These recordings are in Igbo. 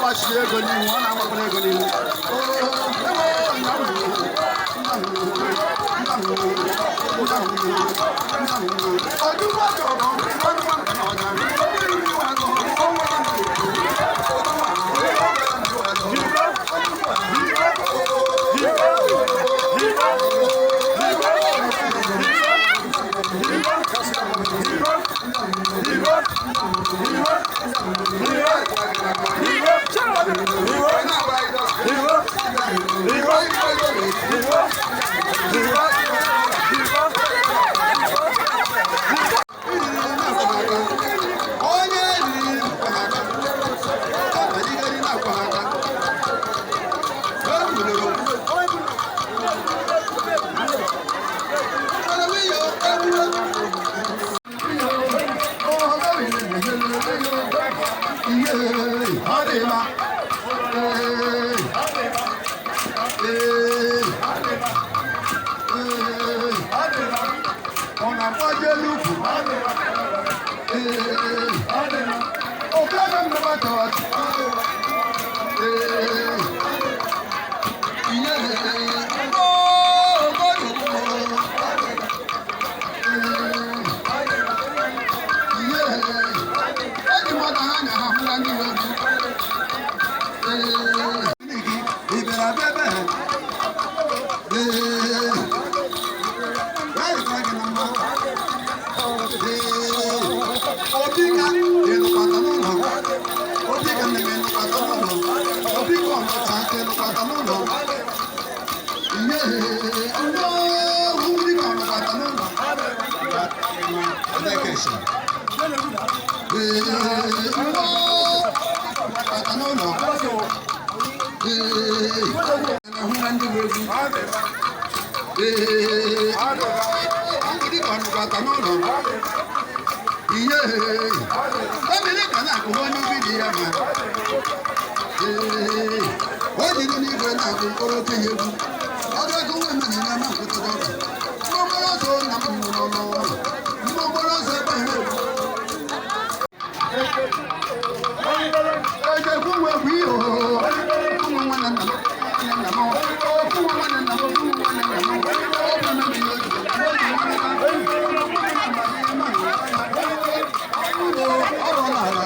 Gbachiri ego n'ihu, ọ na-agbakwara ego n'ihu. Onye riri aka, na-akwa aka. Ọ na-agbaji elu ukwu. Ee, oke ebe m nabata ọchị. Ee, ihe ooo. Ihe eji mmadụ ha anya ha hụla ndị nwe gị. Ee, ị bịara bịa ebe ha. Ee, ya dịkwara gị na mma. Ee, obi ka ịnụkwata n'ụlọ, obi ka nne m ịnụkwata n'ụlọ, obi ka ọnọcha ịnụkwata n'ụlọ. Ihe ndị ohu ka ọnụkwata n'ụlọ. Ee, ndị ọnụkwata n'ụlọ. Ee, na-ahụ na ndị bụ egwu. Ee, ndị ka ọnụkwata n'ụlọ. Ihe ebili ka na-akụ onye ubi dị ya ma. Ee, o jiri n'igwe na-akụ mkpụrụ oke ya egwu. Ọdụ ego nwe mmiri na-ama nkwụtụ ọka. Mgbọmgbọrọ ọsọ nna m nụrụ n'ụlọ. Mgbọmgbọrọ ọsọ ebe ha egwu. Ejekwu wekwu ihe ooo. Ụmụ nwanne nna m, nwanne nna m, okwu nwanne nna m, okwu nwanne nna m, okwu nwanne nna m, okwu nwanne nna m, ọrụ n'ala.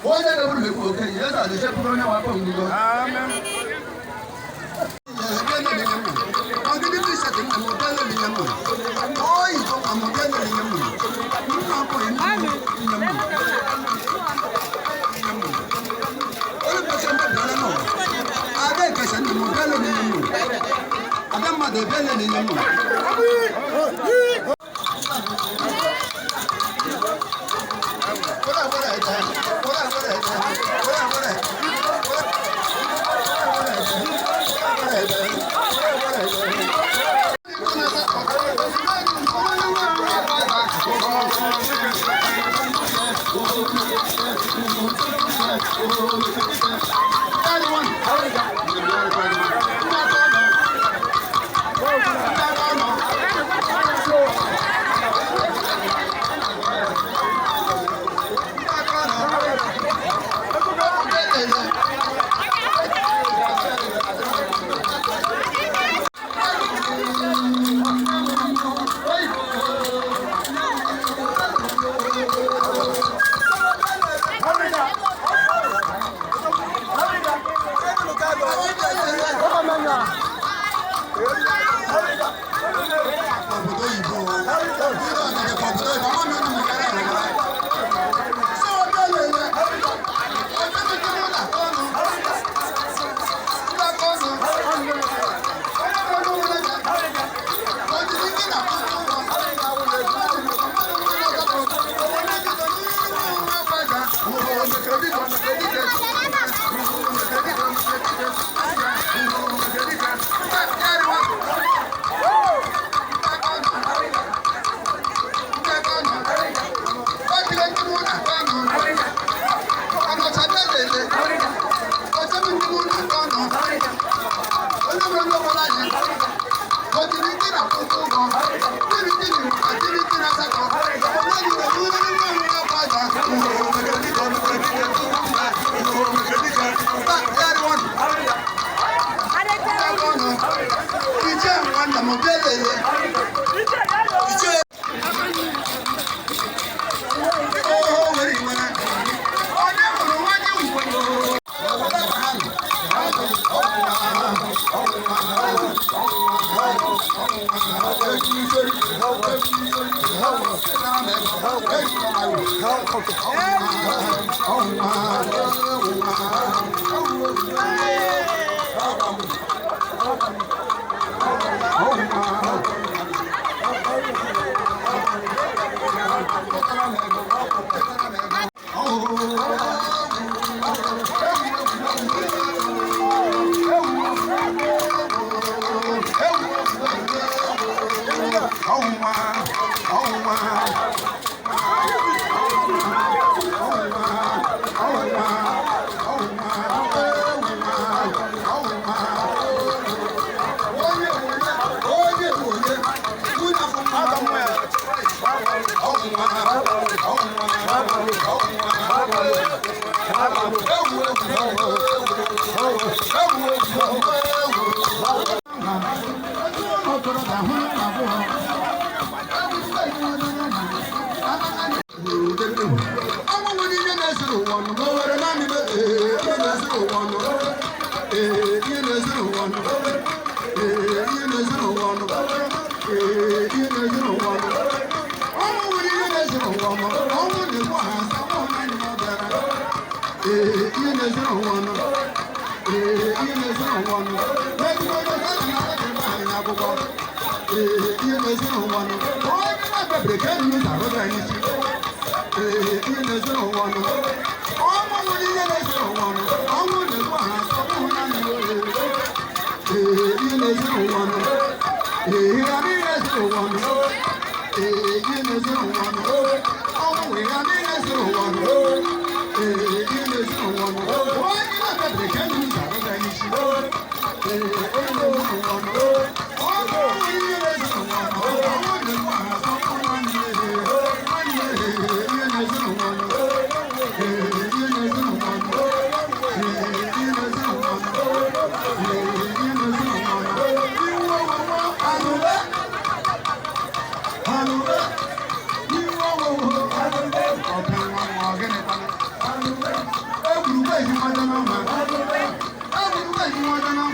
Onye ga-eburu m ekwu okenye, eze adịchepụrụ onye wakpo mbido. Obodo oyibo, ndị ọdịdị ka obodo oyibo, ama m enu maka ya na so obelele obelele na ọnụ ndị aka ọnụ onye nwere onwe ya ọdịdị ndị na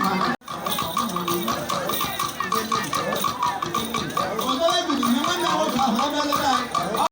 Thank you.